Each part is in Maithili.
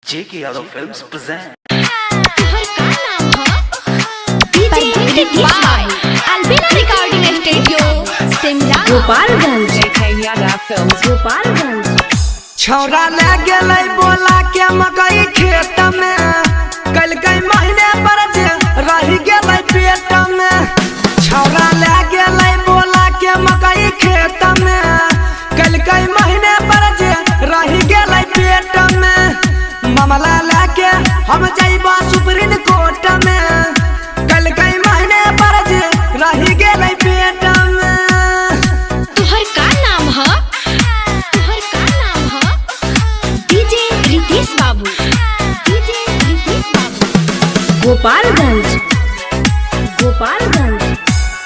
J.K. Yadav Films present. तुहर का नाम ह DJ Ritesh by Albela recording studio, Shimla, Gopalganj. JK Yadav Films. Gopalganj. छौरा ले गेलै बोला के मकई खेत में, कल कई महीने पर जे रही गेलै पेट में। छौरा ले गेलै बोला के मकई खेत में, कल कई महीने पर जे रही गेलै पेट में। मामला लेके हम जइबा सुप्रीम कोर्ट में, कल कई महीने पर जे रही गेलै पेट में। तुहर का नाम ह तुहर का नाम ह डीजे रितेश बाबू, डीजे रितेश बाबू। गोपालगंज, गोपालगंज।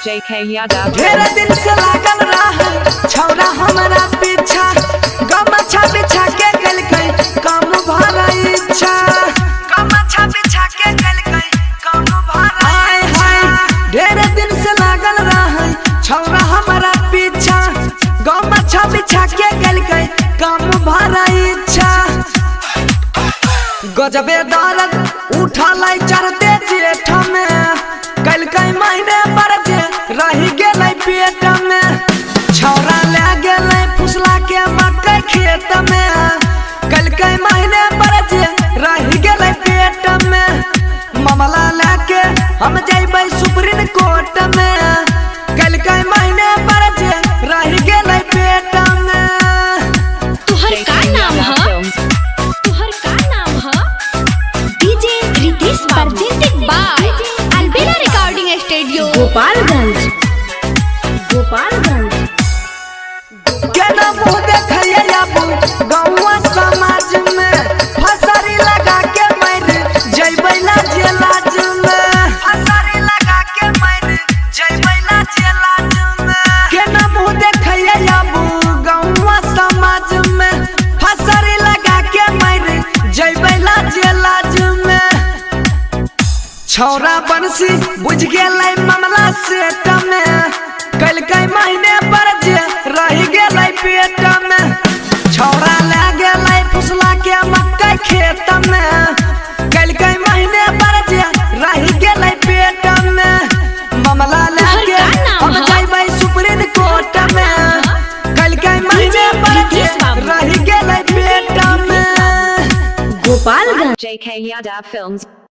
JK Yadav ढेर दिन से लागल रहा छौरा हमरा पीछा, गमछा बिछा के गलकै कम भरा इच्छा, गमछा बिछा के गलकै कम भरा। आय हाय, ढेर दिन से लागल रहा छौरा हमरा पीछा, गमछा बिछा के गलकै कम भरा इच्छा। गजबे दर्द उठलै चढ़ते जेठ में, कल महीने पर जे रही गेलै पेट में। छौरा ले गेलै फुसला के मकई खेत में, कल महीने पर जे रही गेलै पेट में। मामला लेके हम जइबै सुप्रीम कोर्ट में, कल महीने पर जे रही गेलै पेट में। तुहर JK का नाम Yadav ह Films. तुहर का नाम ह डीजे रितेश बाबू, presented by Albela recording studio, Gopalganj, Gopalganj. केना मुँह देखैया आबू गौआ समाज में, फसरी लगा के मर जइबै लाज लाज में, फसरी लगा के मर जइबै लाज लाज में। केना मुँह देखैया आबू गौआ समाज में, फसरी लगा के मर जइबै लाज लाज में। छौरा बंसी बुझ गेलै मामला सेट में, कल महीने पर जे रही गेलै पेट में। छौरा ले गेलै फुसला के मकई खेत में, कल महीने पर जे रही गेलै पेट में। मामला तुहर लेके का नाम हम ह? जइबै सुप्रीम कोर्ट में, कल महीने पर जे रितेश बाबू। रही गेलै पेट में। गोपालगंज। JK Yadav Films.